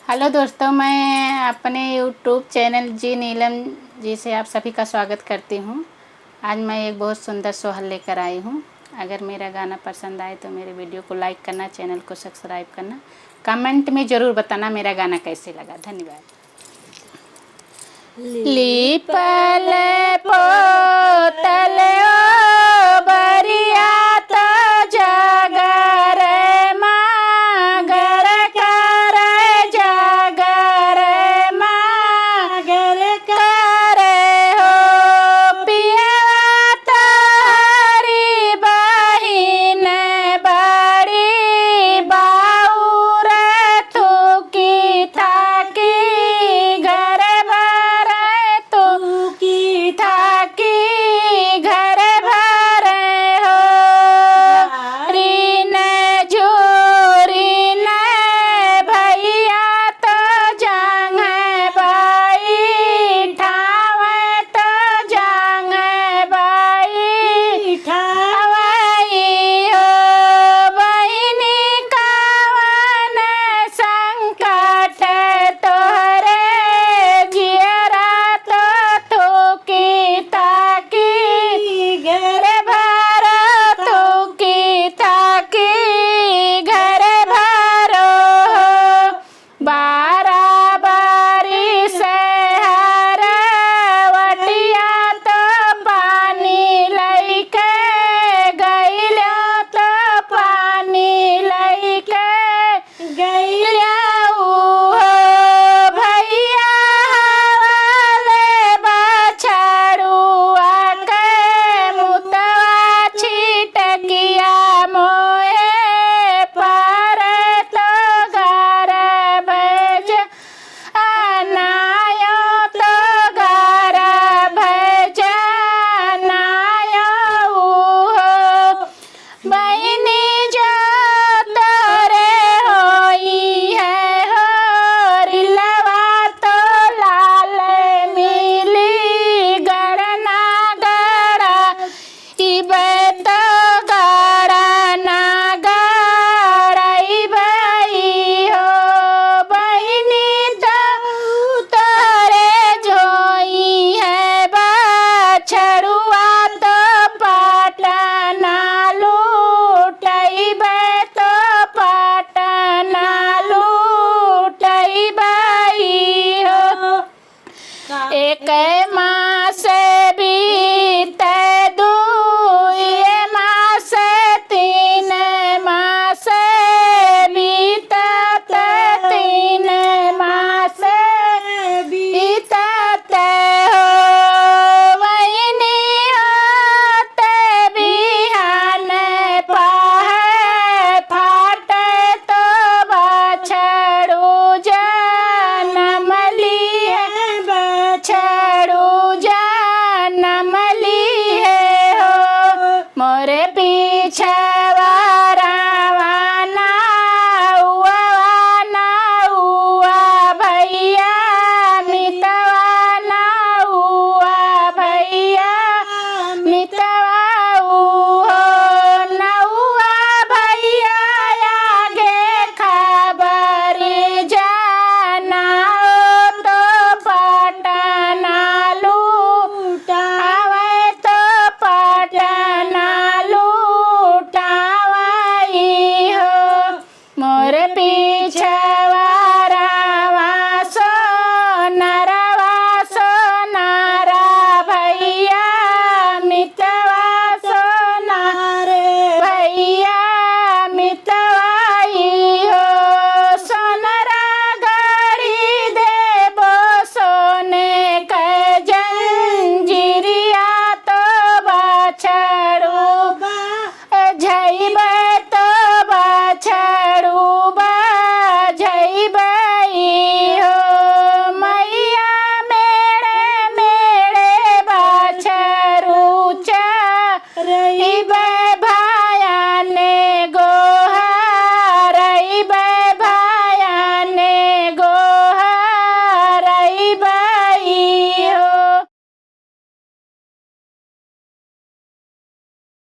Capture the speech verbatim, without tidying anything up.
हेलो दोस्तों, मैं अपने YouTube चैनल जी नीलम जी से आप सभी का स्वागत करती हूँ। आज मैं एक बहुत सुंदर सोहर लेकर आई हूँ। अगर मेरा गाना पसंद आए तो मेरे वीडियो को लाइक करना, चैनल को सब्सक्राइब करना, कमेंट में ज़रूर बताना मेरा गाना कैसे लगा। धन्यवाद। लीपल पोतल ओ बरिया तो जगर मागर कर जगर मागर कर हो पियवा तोहरी बहिन बड़ी बाउर थूकी थाकी घर भर थूकी थाकी घर भर हो। ऋण झूरिन भैया तो जांग बैठावे तो जांग बैठावे हो। बहिनी कवन संकट तोहरे जियरा तो थूकी थाकी घर भरो थूकी थाकी घर भरो हो। बारह बरिस हर वटिया तो पानी लइके गइलो तो पानी लइके गइलो हो। भैया हवाले बछड़ुआ के मुतवा छिटकिया मोहे पर तो गर्भ ज अनायो तो गर्भ जनायो हो। बहिनी जो तोरे होई है हो रिलवा तो लाल मिली गड़ना गड़ा इबे तो गड़ना गड़इबे हो। बहिनी तो तोरे जोई है बछड़ुआ तो पटना लूटइबे तो पटना लूटइबे हो। एक